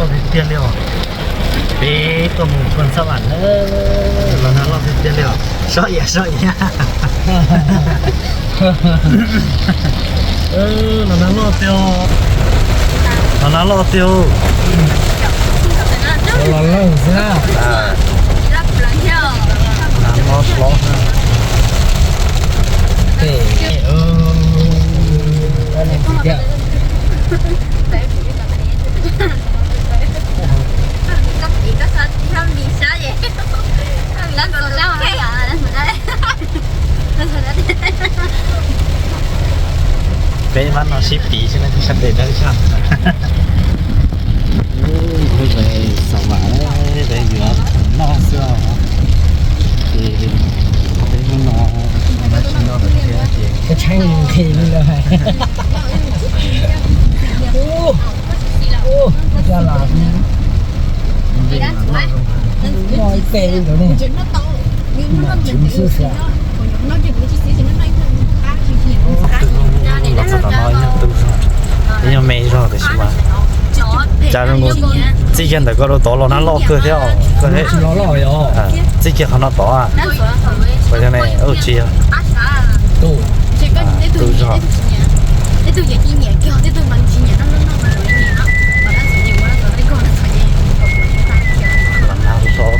Loj tiag tiag li os. Peb tuaj mus puag xab vam na, los nag loj tiag tiag li os. Soj iam soj iam. Los nag loj tiag, los nag loj tiag. Los loj xwb na. Nag loj hlob na. Tej, ua li tiag. Peb mam no sib piv seb sab tes dawb tshaj. Lub xav vam yuav noj xwb os. Ces peb hnub no tab sis no lawm thiab ces tshaib nqhis li lawm. Ua, cas lam noj ib peb li ntawd ne. Mas tsis xwb xwb. Los txog tom no ib nyuag tu zog, ib nyuag me zog tiam sis mas cas zoo nkaus txij kiag ntawm koj rau tod los nag loj kawg thiab os. Koj tsis los loj yog txij kiag qhov no tod. Ua ne, tsis yog, tu zog. Los nag loj kawg.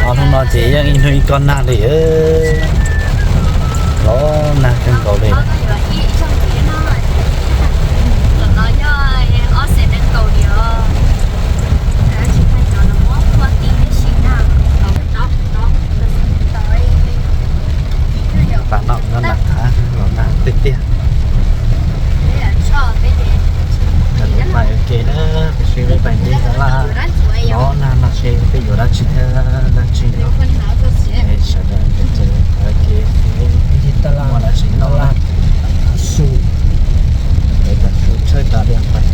Ob hnub no ces yeej ib hnub ib kob nag li. Los nag kawg nkaus li. Pas no nyob nram hav los nag tiag tiag. Peb pais ua ke na, peb seb peb pais nce taj laj los nag no seb peb yuav dab tsi thiab dab tsi no. Sawv daws nce ua ke, muaj dab tsi noj na. Su, peb tas su tshawb tas li pais.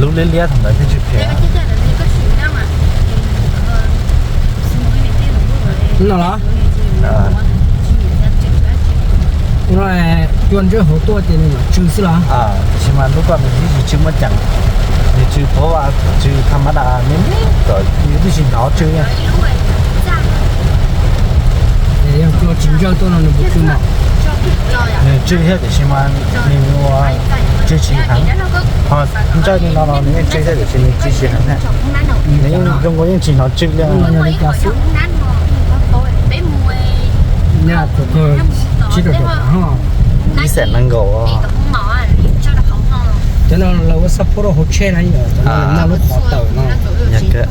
Lub liab liab thaum ntawd thiaj tsis phem. No los? No, cua ntswb hauv tuaj ces nws mam tsw xwb los? Tiam sis mas lub koj nws tsis tsw muaj ceem, nws tsw puav, tsw tham ma das me me kom yus twb tsis hnov tsw na. Yog cua tsis ntsawj tuaj no nws puas tsw mas? Nws tsw thiab tiam sis mas nws ua tsw tsis heev. Ho ntsawj li no los nws yeej tsw thiab tiam sis nws tsw tsis heev thiab. Nws yeej zoo nkaus yeej tsis hnov tsw li. Ib xees nees nkaum. Cov no lawv ua xab phob rau hauv tsheb na, cov no noj lub qhov tawm no. Yog kawg.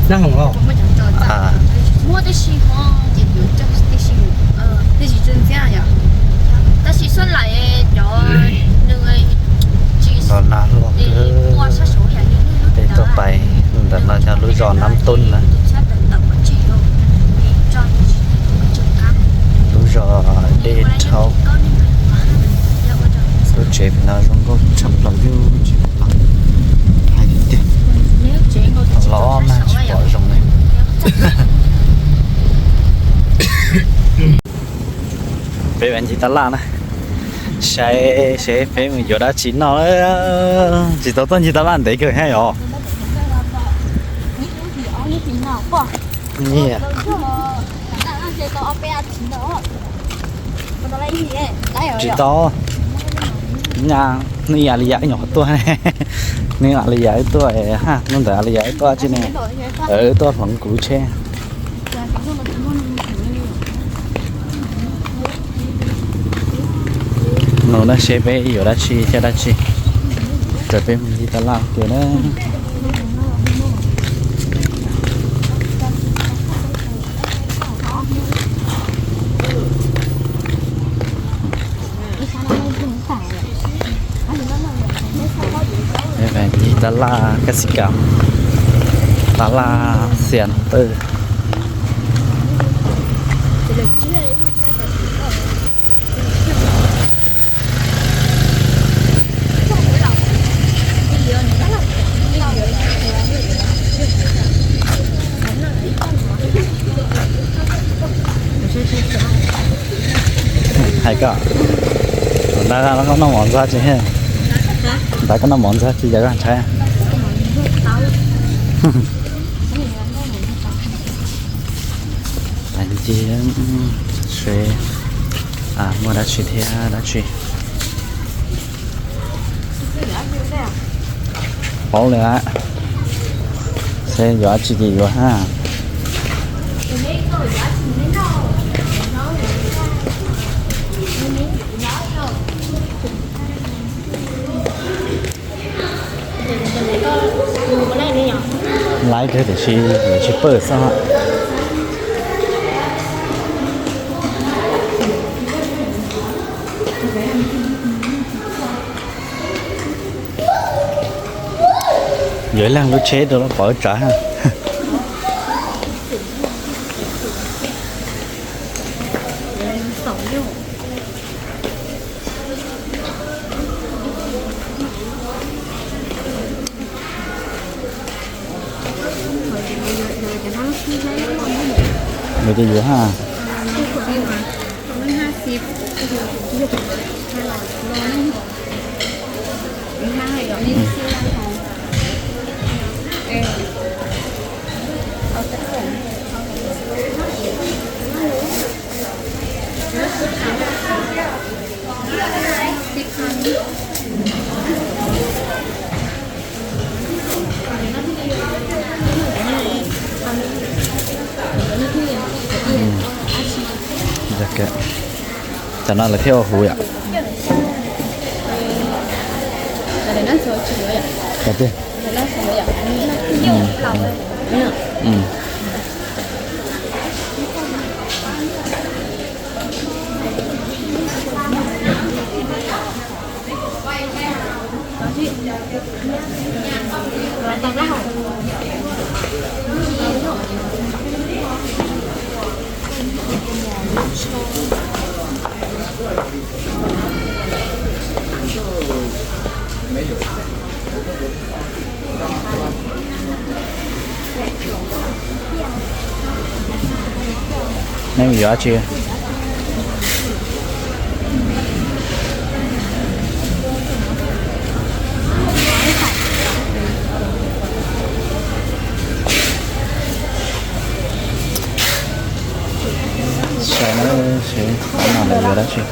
Nab hoom los? Los nag loj kawg. Peb tuaj pais ntawm no yog lub zos Nab Tub na. Lub zos deb dhau. Lub tsev no zoo nkauj tshaj plaws li. Hais tiag, los nag tsis pom zoo li. Peb ncig taj laj na, saib seb peb mus yuav dab tsi noj. Tsis tau tuaj ncig taj laj ntev kawg thiab yom. Tsis tau, nws a li yam nyuam qhuav tuaj, nws a li yam wb tuaj, hnub ntawd a li yam wb tuaj tsis ne, wb tuaj hloov kuv tsheb. Nug dab seb peb yuav dab tsi thiab dab tsi, ces peb mus ncig taj laj ua ke na. Ncig taj laj kab xi kam, taj laj xias tawj. Peb mus ncig taj laj na, Hais koj, ntawd koj noj mov ntxog tsis, ntawd koj noj mov ntxog tsis yog koj ntshai. Ntxi, seb muaj dab tsi thiab dab tsi. Paub lawm, seb yuav dab tsi ces yuav hab. Laib kawg tiam sis tsis pawj xwb. Yuav ib leeg lub tsheb rau lub pov tsav. Yuav ces yuav ha. Cov no lawv thiaj ua huv yom. Cov tiag. Nej yuav dab tsi? Saib no, saib no lawv yuav dab tsi.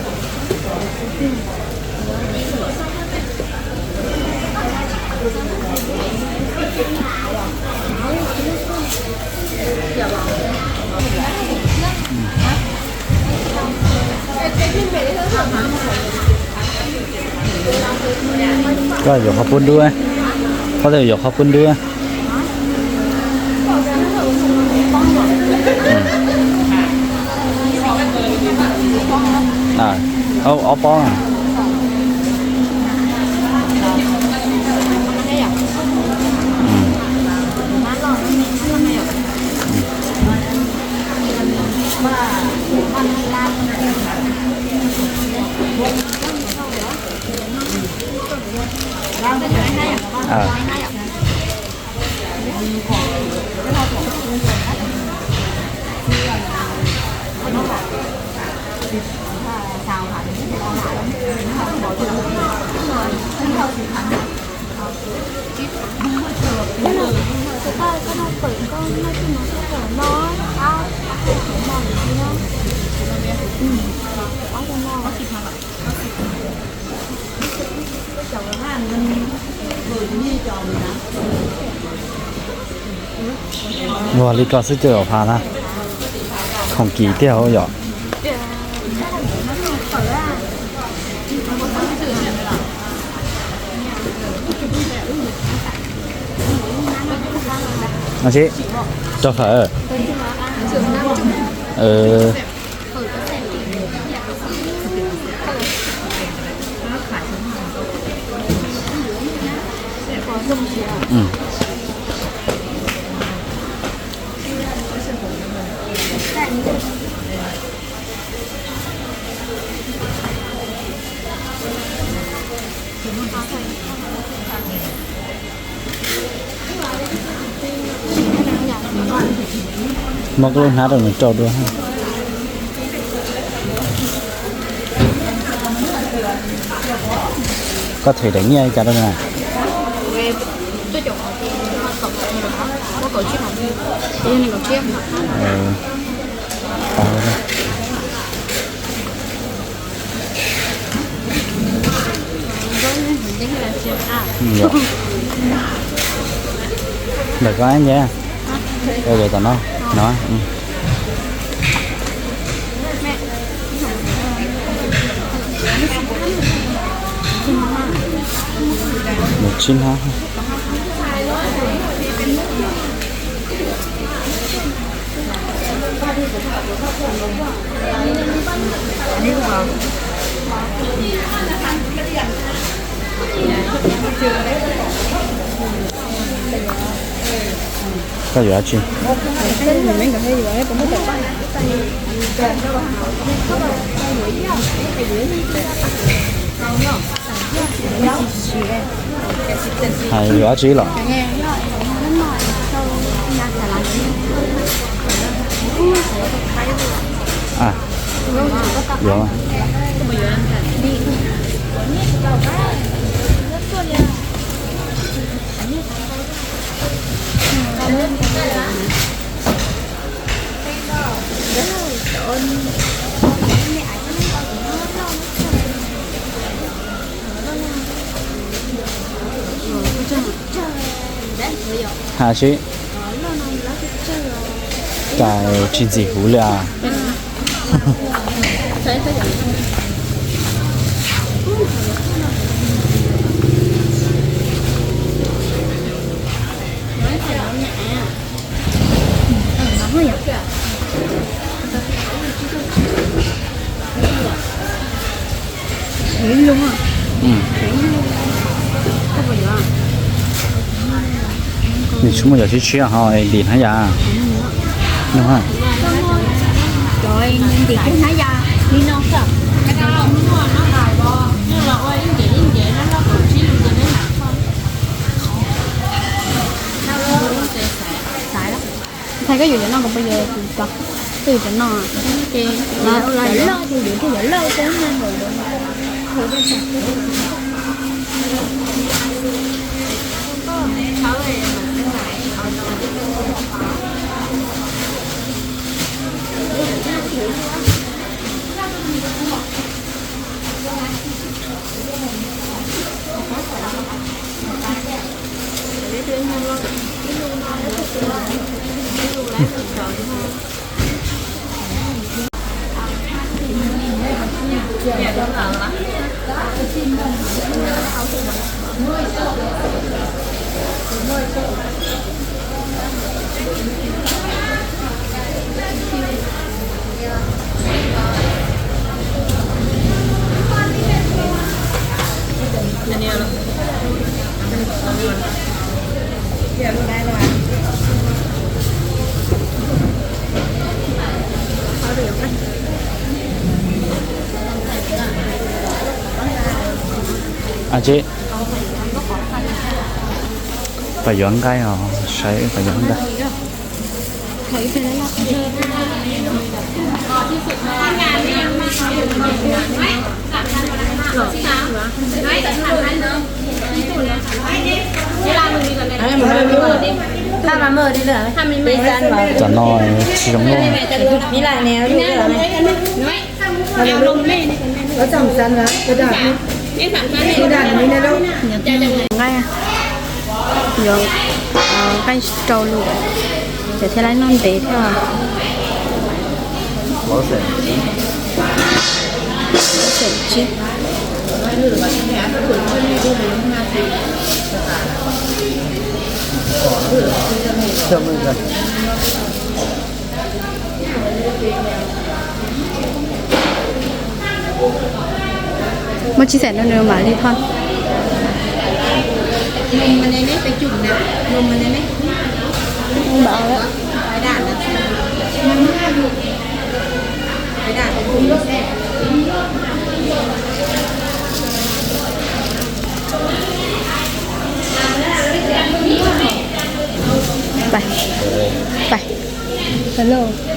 Koj yuav qhov pub dub, koj yuav qhov pub dub. Ob pob. Ua li ko xwb ces pom phas na, khoom kim tiag hauv yom. Rau phawv. Muab koj lub hnab rau nws rau dua. Koj them daim nyiaj li cas rau na? Ntawm koj ntag. Tom no no. Mus tsib hnab. Koj yuav dab tsi? Hais yuav dab tsi los? Yuav. Hais sib. Cas tsis ntxim huv li as. Nws tsis muaj yam tshiab tshiab ho ntim hnab yas. Nug ha. Thaij koj yuav cov no, koj puas yuav tus tod? Koj yuav cov no. Pab yuav nqaij os, saib pab yuav nqaij. Tam no tsis zoo luaj. Nqaij, yuav nqaij rau lawm, ces thiaj li noj ntev thiab. Muab tsis xaim rau nws mam li thoj.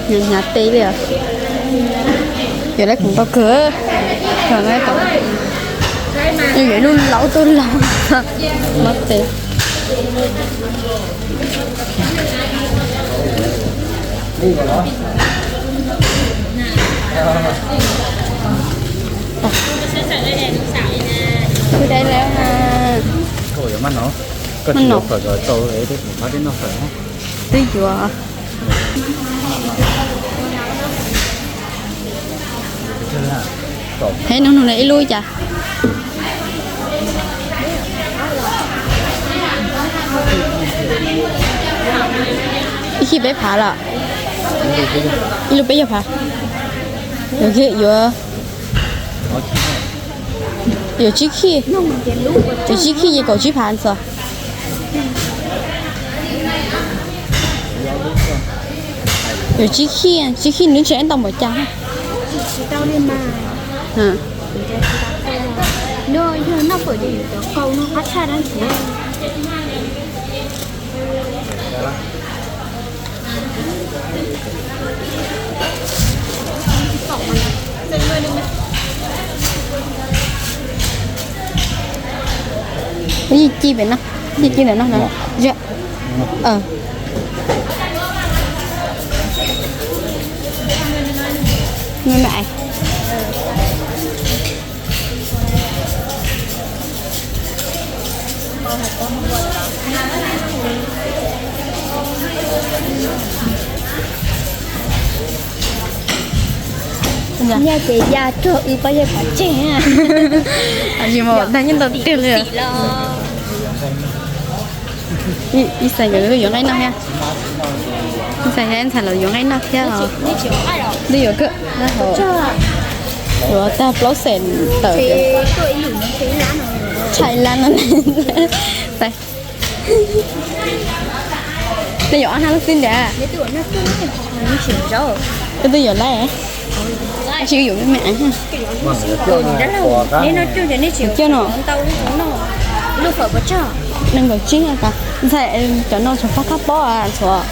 Hnyav hnyav tes li os. Yog lawv khoom tau kawg, tau Yuav ib lub laub tuaj laug. Mob tes. Twb dai lawm na. Maj nom. Twb yuav. Hev, nug nug na ib lub cas. Ib khij peb phav lawm. Ib lub peb caug phav. Yuav, yuav tsib khij, yuav tsib khij ces kaum tsib phav ntxuav. Yuav tsib khij, tsib khij nws tseem ntau npaum cas. Ci pem no, ci ci ntawm no. Nyob ces ya rog wb pob zeb pov tseg. Tsis mus tag nyob ntau tiag li. Ib xav yuav, yuav nqaij noj thiab. Ib xav ntxhais los yuav nqaij noj thiab os. Twb yuav kawg, yuav tag plaub xees tawm. Tshais lab no. Nej yuav ob hnab lub xwb ntiag. Koj twb yuav lawm. Tab sis yuav me me. Coj no. Nees nkaum tsib. Ntxhais, cov no tsuas pab qab pob ntxhuav.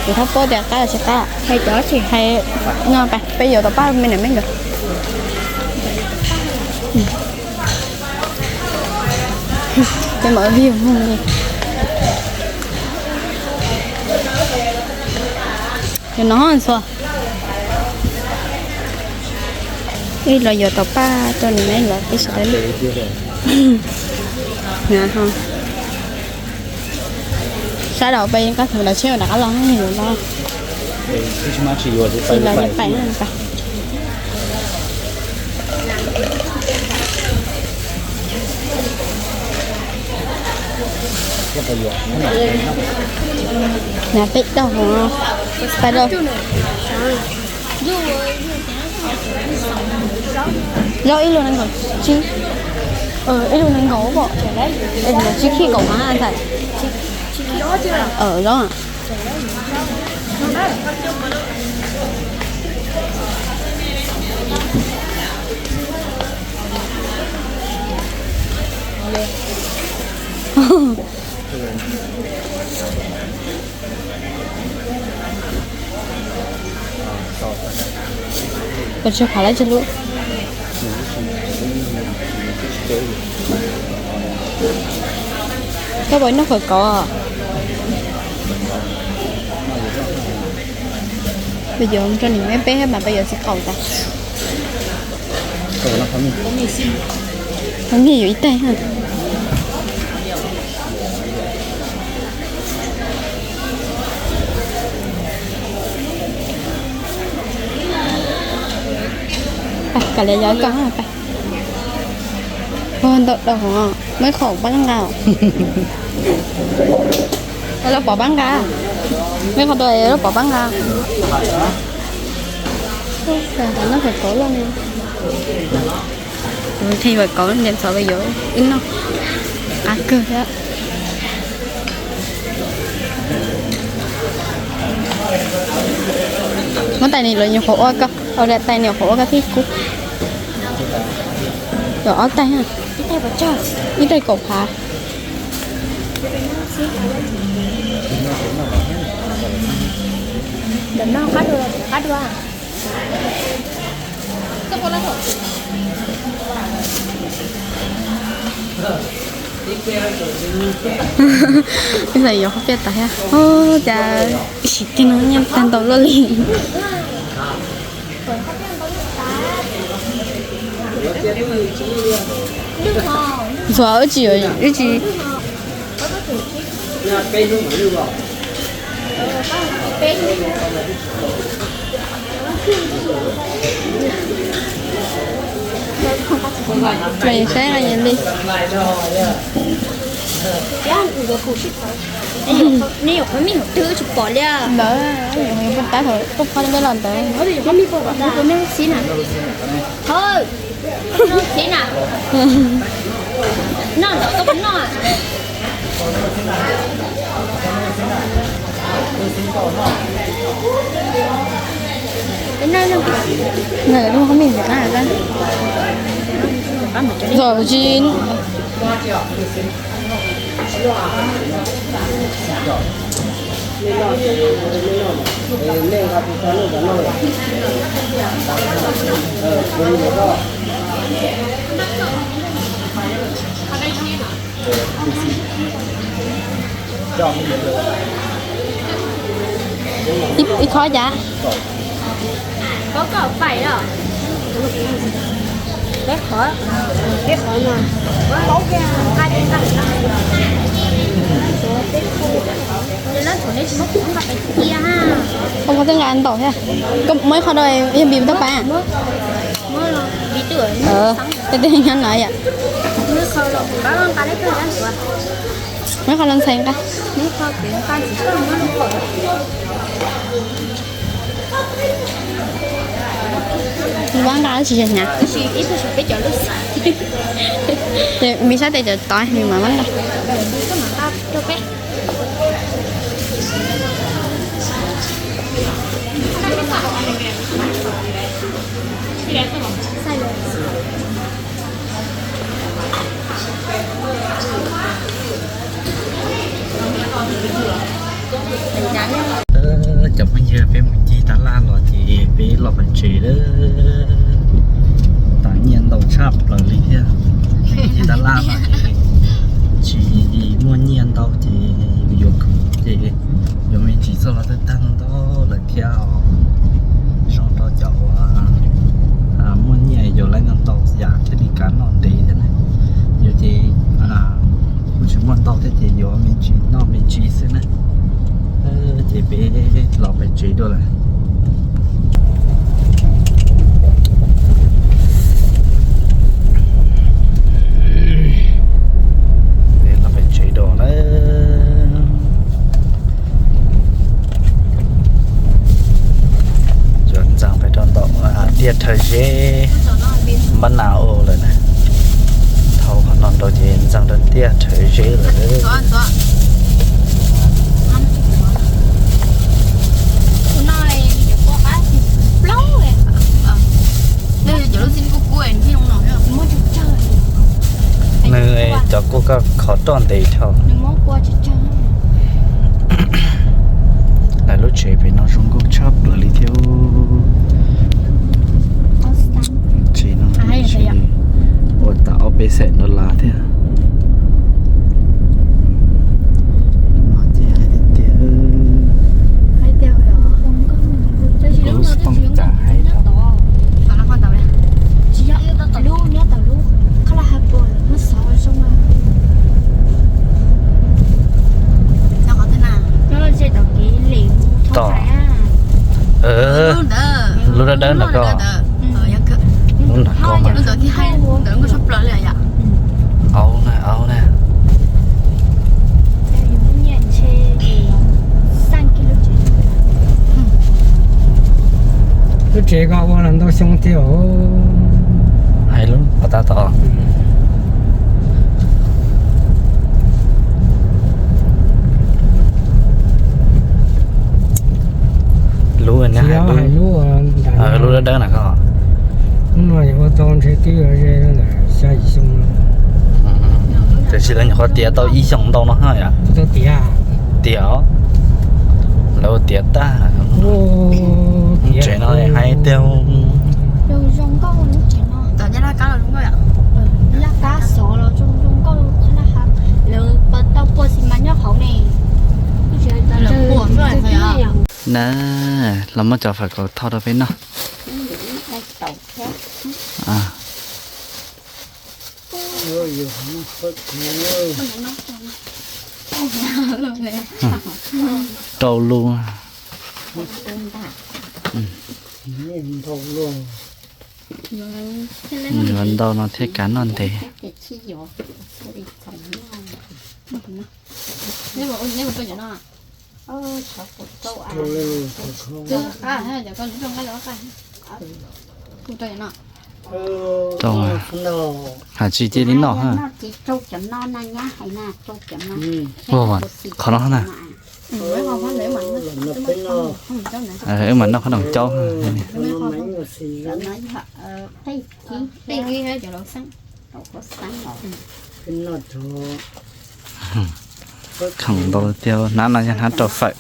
Tsuas pab pob tias qab los tsis qab. Hais no peb yuav tau pab me niam me nkawd. Peb mam vij mus li. Cov no ntxhuav. Ib los yuav tau pab rau niam me los peb sawv daws li. Sab daum peb yeej qab thaum daws tsheb rov qab los yuav no. Tsis los li pais. Peb tau hov pais rau. Zaub ib lub nees nkaum tsib, ib lub nees nkaum pom, tsib khij kaum mas ntxhais. Zaub. Koj tsis phav lawm tsawg lub? Koj puas noj fawm kauv? Peb yuav rau niam me peb mas peb yuav txiv qaub tas. Qhov mij yuav ib taig. Pais, kav liam yog koj pais. Ntau dhau, muaj ib qho pab nqa. Lawv pom pab nqa. Muaj ib qho rau lawv pom pab nqa. Noj fawm kauv loj. Tus nqhis fawm kauv niam ntxhov yuav wb noj. Qab kawg thiab. Muab tais ni los nyuam qhuav ua koj, tais ni nyuam qhuav ua koj thiab kub. Yuav ob tais, ib tais kaum phav. Ntawm no qab dua, qab dua. Ib xav yuav khaub piaj tas thiab. Ub, cas ib sim tib no nyiaj tag ntau luaj li. Ntxuav wb tsis, wb tsis. Saib li. Nej yuav qhov mij hauv twg tsis pom li. Ntawd, paj tab thaum paj phob peb los ntawd. Noj ntawm koj puas noj? Zom tsis. Ib khob cas? Koj muab tej nqa ntau thiab. Koj muab ib qho rau yog npis tau pab. Tej tej nyob no yom. Muab ib qho los ntxhais nqa. Npab nqa tsis hnyav. Npis sab tes cov tod nws mam nqa. Cov phooj ywg, peb mus ncig tab laj los ces peb los pem tsev lawm. Tas nyiaj ntau tshaj plaws li thiab. Ncig tab laj no ces tsis muaj nyiaj ntau ces yus yuav khoom ces yuav me ntsis txoj los twb tag ntau lawm thiab os. Zoo rau cov uas muaj nyiaj yuav laib ntau ntau yam thiaj li kav noj ntev thiab na. Yus ces kuj tsis muaj ntau thiab ces yuav me ntsis noj me ntsis xwb na. Ces peb los pem tsev dua lawm. Peb los pem tsev dua lawm. Yuav ntxeev pem rau ntawm tiaj Rhawv Zeb, Npab Nas Os lawm na. Dhau qhov no rau ces ntxeev rau tiaj Rhawv Zeb lawm. Nws cov kua koj khov roj ntev dhau. Lawv lub tsev pem no zoo nkauj tshaj plaws li thiab. Tsev no ua tau ob peb xees dollar thiab. Ces hais tias tiag, lub xov tooj cas hais tau. Tom, lub dawb dawb ntawm ko. Lub nram ko mas. Au na, au na. Lub tsev ko ua los ntau xyoo tiag os. Hais lub pas tag tod. Lub, lub dawb dawb na ko. Hnub no yog ua tau ntshe twb ze ntawm xya yim xyoo. Tiam sis lawv nyuam qhuav tiav tau ib xyoos ntau no ha yom. Tiav, lawv tiav tag. Tsev no hais tias zoo nkauj. Tom nyab laj kab los zoo nkauj yom. Nyab laj kab xov los zoo zoo nkauj, laj hav. Na, los muab cov fawm kaus thauj rau peb noj. Rau lub. Yuav ntau no thiaj kav noj ntev. Tau, hais tsis cia li noj. Qhov no na, wb mam noj qhov no caub. Khoom ntau tiag, hnab no yog hnab rau fawm.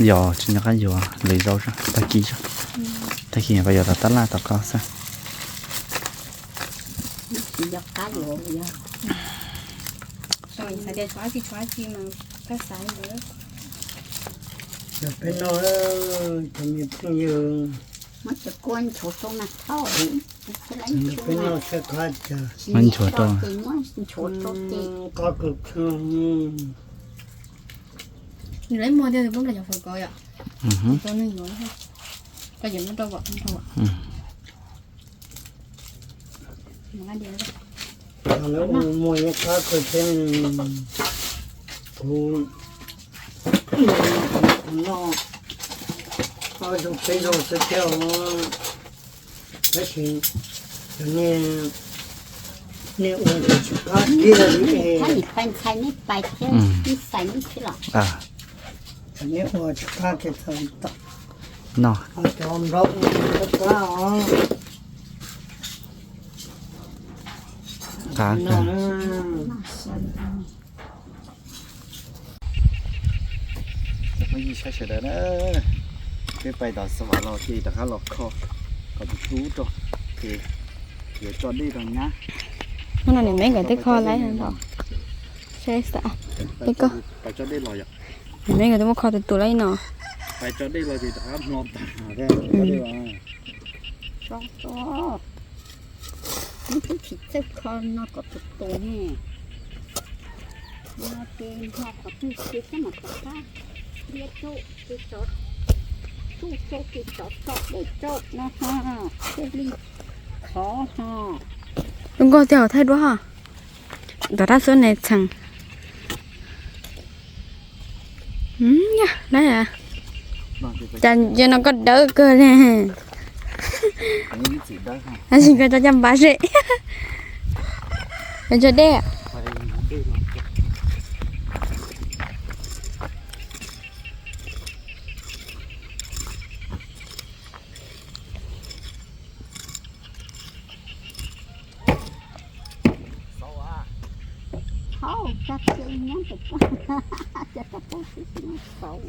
Yog tsis nco qab yuav lwm zaus, tag kis, tag kis koj yuav tom tab laj tom ko xwb. Peb no, cov me phooj ywg, peb no tshaj qhov cas, qhov kws nws lawv muag thiab tus poob nqa cov fawm ko yom. Tau neeg yuav, koj cem no rau kom rau. Lawv ua muag nyob qab kawg thiab, kuv noj ob zaug peb zaug xwb thiab os. Tab sis cov nej, nej ua ntawd tsis qab kiag li. Nej ua tsis qab kiag txog tom no. Cov nplob qab qab. Phooj ywg sawv daws na, peb pais tom Xav Vam los ces rov qab los kho kom tus tub rau, ces yuav tso dej rau nyab. Hnub no niam Meb nkawd twb kho lawm no. Niam Meb nkawd twb muab kho tus tus lawm no. Pais tso dej los ces rov qab hmo tag. Tso, tso. Neb twb tsis txawj kho no kom tus tus ne. No ces hmo qhov twg ces koj mam rov qab liab rau ces tso, tsuj rau ces tso tso dej rau no ho thiaj li khov ho. Zoo nkauj tiag, thaij duab ho. Tom rab xub ne txheem. Cas yog no koj dawb kawg li. Tab sis koj tso caj npab seb. Koj tso dej. Hauv, tsa txia nyob ntawm poj, tsa rau poj xwb tsis muaj xauv.